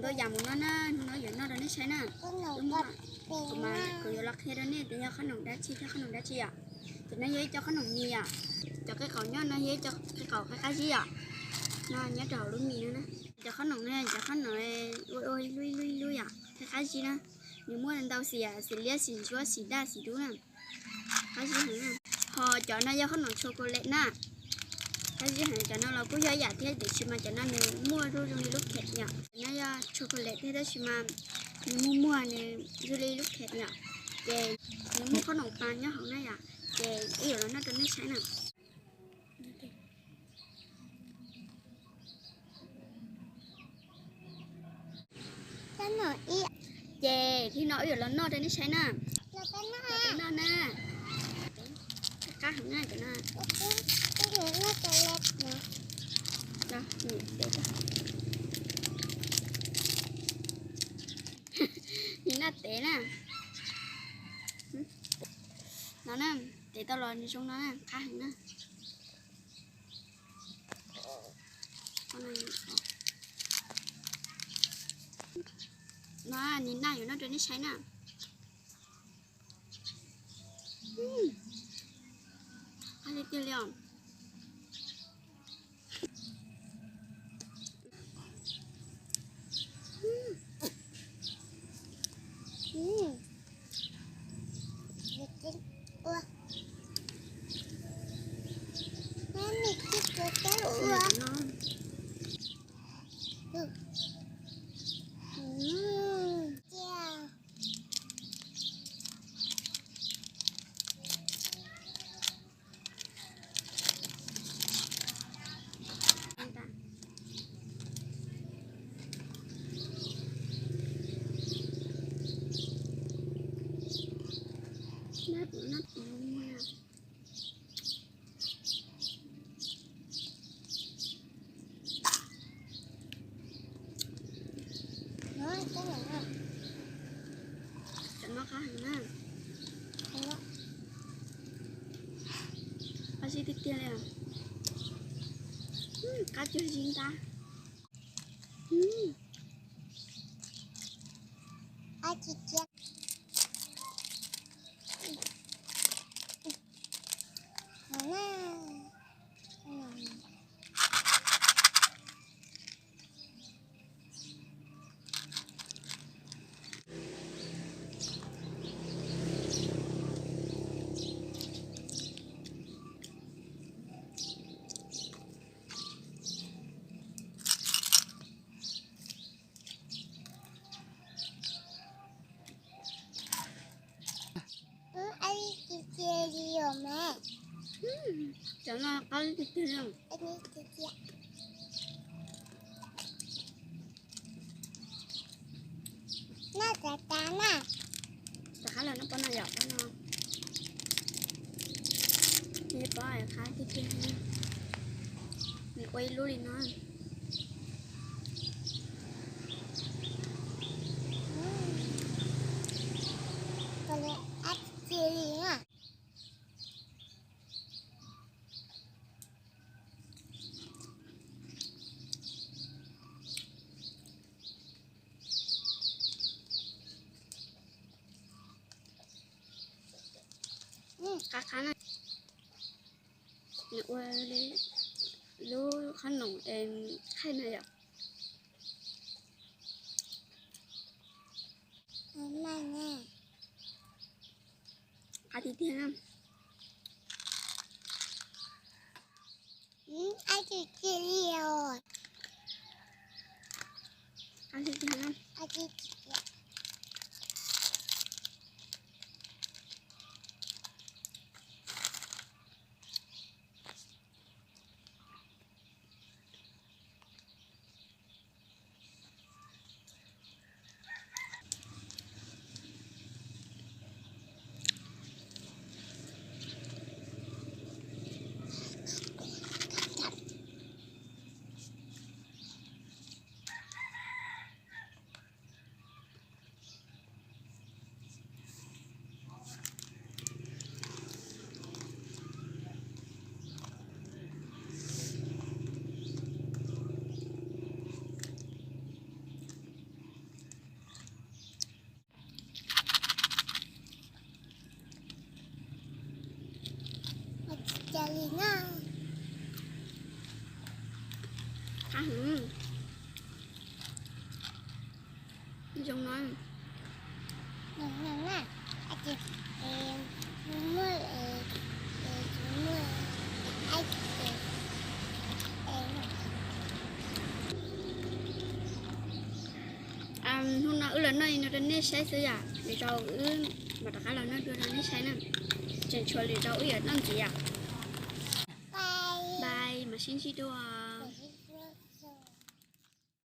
Ntau yam mus no na, hnub no yuav noj rau nej saib na. Kuv mas kuv yuav los qhia rau nej tias yog qhob noom dab tsi thiab qhob noom dab tsi yom. Cov no yog ib co qhob noom mis yom. Cov qe qaum nyob no yog ib co qe qaum qab qab zib yom. No nyob rau hauv lub mis no na. Cov qhob noom no cov qhob noom ua ua ib lub ib lub ib lub yom, qab qab zib na. Nws muaj ntau xim, xim liab, xim ntsuab, xim daj, xim dub na. Qab zib heev na. Ho cov no yog qhob noom chocolate na. Qab zib heev, cov no los kuj yog ib yam thiab tiam sis mas cov no nws muaj zoo li lub khem yom. Cov no yog chocolate thiab tab sis mas nws muag muag nws zoo li lub khem yom. Ces nws muaj qhob noom pas nyob hauv na yom. Ces wb yuav los noj rau nej saib na. Ces thib no wb yuav los noj rau nej saib na. Los peb noj na. Qab heev na cov no. Nim noj tev na. No na, tev tau los nws zoo no na, qab heev na. No, nim noj yuav noj rau nej saib na. Qab tiag tiag li os. Cov no qab heev na. Qab zib tiag tiag li. Qab cuag zib ntab. Cov no qab tiag tiag li. Noj tas tas na. Rov qab los noj pob no yom, pob no. Nws pob qab tiag tiag li. Nws ua ib lub li no. Qab tiag tiag li na. Qab qab na. Nws ua li lub qhob noom es thaij no yom. Qab tiag tiag na. Qab tiag tiag na. Zoo no. Hnub no wb los noj li no rau nej saib xwb yom, lwm zaus wb mam rov qab los noj dua rau nej saib na. Tseem tshuav lwm zaus wb yuav noj ntxiv yom. Bye, mam sib ntsib dua.